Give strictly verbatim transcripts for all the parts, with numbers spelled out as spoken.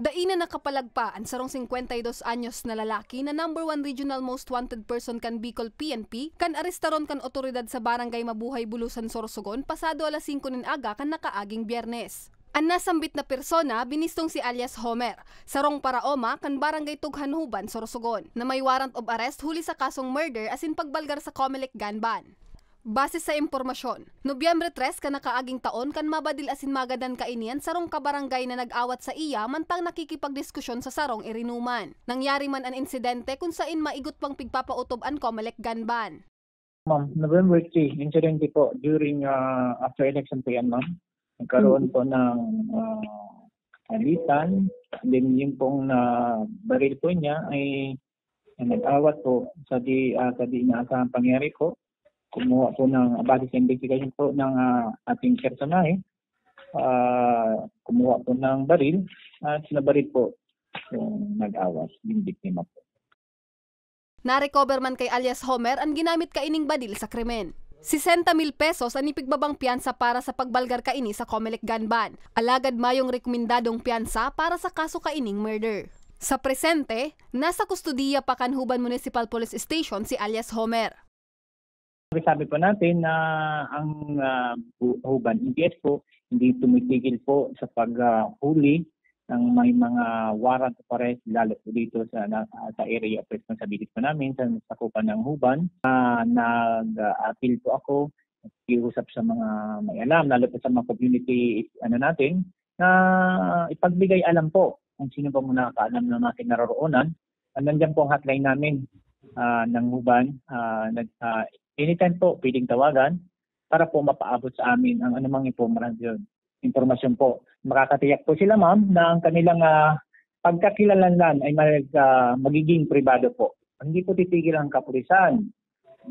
Dai na nakapalagpa an sarong singkwenta y dos anyos na lalaki na number one regional most wanted person kan Bicol P N P kan arestaron kan otoridad sa Barangay Mabuhay, Bulusan, Sorsogon, pasado alas singko nin aga kan nakaaging Biyernes. An nasambit na persona binistong si alias Homer, sarong paraoma kan Barangay Tughan, Huban, Sorsogon, na may warrant of arrest huli sa kasong murder asin pagbalgar sa Comelec gun ban. Base sa impormasyon, Nobyembre tres kan nakaaging taon kan mabadil asin magadan kaini an sarong kabarangay na nag-awat sa iya mantang nakikipagdiskusyon sa sarong irinuman. Nangyari man an insidente kun sain maigot pang pigpapautob an Comelec gun ban. Ma'am, November three, insidente po during uh, after election po yan, ma'am. Nagkaroon po ng uh, alitan. Then yung pong na baril po niya ay na nag-awat po sa di, ah, sa di inaasahang pangyayari po. Kumuha po ng, base sa investigation po ng ah, ating personahe, ah, kumuha po ng baril at sinabaril po yung nag-awat, yung biktima po. Narecover man kay alias Homer an ginamit kaining badil sa krimen. Sesenta mil pesos an ipigbabang piyansa para sa pagbalgar kaini sa Comelec gun ban, alagad mayong rekomendadong piyansa para sa kaso kaining murder. Sa presente, nasa kustodiya pa kan Huban Municipal Police Station si alias Homer. Sabi po natin na ang ah, bu- Huban M P S po hindi tumitigil po sa paghuli ng may mga warrant of arrest, lalo po dito sa na- sa area of responsibility po namin sa sakupan ng Huban. Ah, nag-appeal po ako, nakikiusap sa mga may alam, lalo po sa mga community ano natin, na ipagbigay alam po kung sino ba mga nakakaalam ng mga kinaroroonan. Nandiyan po ang hotline namin ah, ng Huban. Ah, nag, ah, anytime po pwedeng tawagan para po mapaabot sa amin ang anumang impormasyon. Impormasyon po. Makakatiyak po sila, ma'am, na ang kanilang ah, pagkakilalanlan ay mag, ah, magiging pribado po. Hindi po titigil ang kapulisan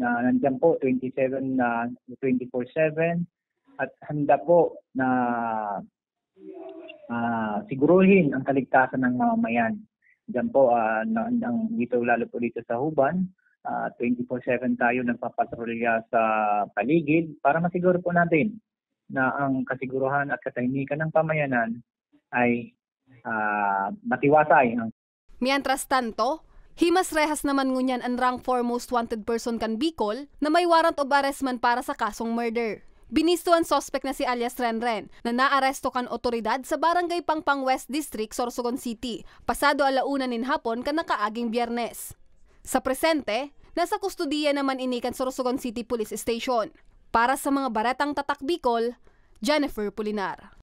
na nandiyan po twenty-seven na twenty-four seven at handa po na ah, siguruhin ang kaligtasan ng mamamayan. Diyan po, ah, na, ang, dito, lalo po dito sa Huban, ah, twenty-four seven tayo nagpapatrolya sa paligid para masiguro po natin na ang kasiguruhan at katahimikan ng pamayanan ay ah, matiwasay. Ang Mientras tanto, himas rehas naman ngunyan an rank four most wanted person kan Bicol na may warrant of arrest man para sa kasong murder. Binisto an suspek na si alias Renren na naaresto kan otoridad sa Barangay Pangpang West District, Sorsogon City, pasado ala una nin hapon kan nakaaging Biyernes. Sa presente, nasa kustodiya naman ini kan Sorsogon City Police Station. Para sa mga Baretang Tatak Bicol, Jennifer Pulinar.